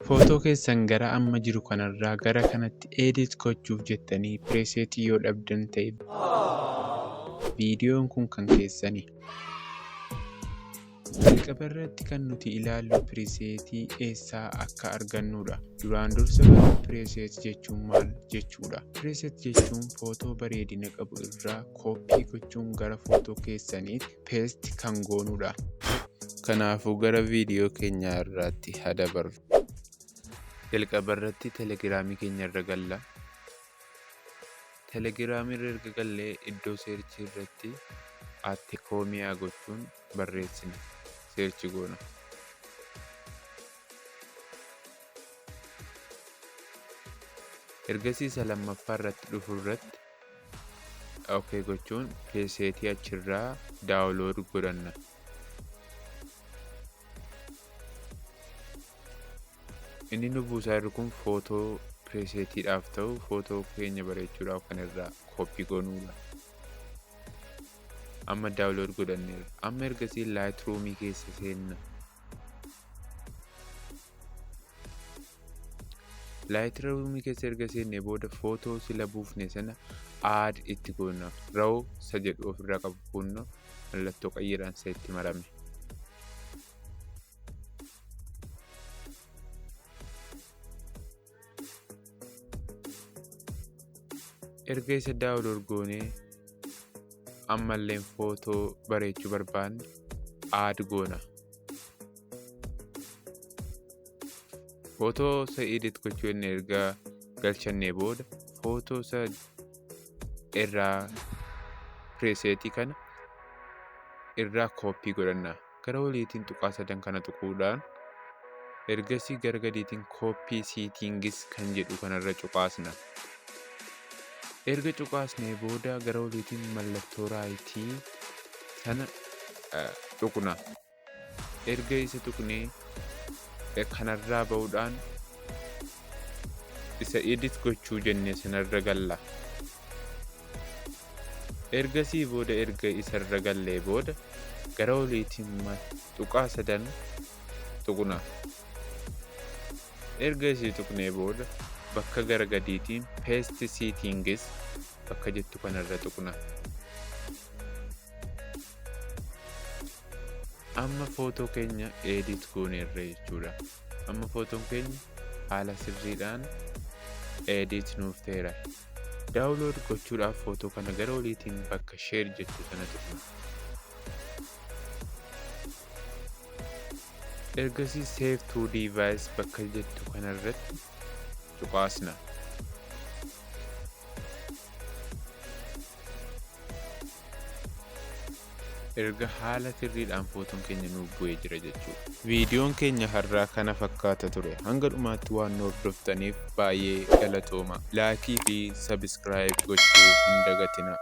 Footoo keessan gara amma jiru kanarraa gara kanatti edit gochuuf jettanii preset yoo dhabdan ta'e, viidiyoon kun kan keessani. Jalqaba irratti kan nuti ilaallu preset eessaa akka argannudha. Duraan dursa garuu preset jechuun maal jechuudha? Preset jechuun footoo bareedina qabu irraa copy gochuun gara footoo keessaniitti paste kan goonudha. Kanaafuu gara viidiyoo keenyaa irraatti haa dabarru. Jalqaba irratti Telegiraamii keenya irra galla. Telegiraamii irra erga gallee, iddoo search irratti @koomiyaa gochuun barreessina. Search goona. Ergasii isa lammaffaa irratti dhufu irratti okay gochuun preset achirraa download godhanna. Inni nu buusaa jiru kun footoo presetiidhaaf ta'u, footoo keenya bareechuudhaaf kan irraa copy goonuudha. Amma download godhanneerra. Amma ergasii Lightroomii keessa seenna. Lightroomii keessa erga seennee booda, footoo sila buufne sana add itti goona. RAW isa jedhu ofirraa qabu kunno mallattoo qayyiidhaan isa itti marame. Erga isa download goonee, ammalleen footoo bareechuu barbaanne add goona. Footoo isa edit gochuu jennee erga galchannee booda, footoo isa irraa preset kana irraa copy godhanna. Gara oliitiin tuqaa sadan kana tuquudhaan, ergasii gara gadiitiin copy settings kan jedhu kanarra cuqaasna. Erga cuqaasnee booda, gara oliitiin mallattoo right sana tuqna. Erga isa tuqnee, kanarraa ba'uudhaan isa edit gochuu jenne sanarra galla. Ergasii booda, erga isarra gallee booda, gara oliitiin tuqaa sadan tuqna. Erga isii tuqnee booda, bakka gara gadiitiin paste settings bakka jettu kanarra tuqna. Amma footoo keenya edit gooneerra jechuudha. Amma footoon keenya haala sirriidhaan edit nuuf ta'eera. Download gochuudhaaf footoo kana gara oliitiin bakka share jettu sana tuqna. Ergasii save to device bakka jettu kanarratti cuqaasna. Erga haala sirriidhaan footoon keenya nuuf bu'ee jira jechuudha. Viidiyoon keenya har'aa kana fakkaata ture. Hanga dhumaatti waan nu hordoftaniif baay'ee galatooma. Like fi subscribe gochuu hin dagatinaa.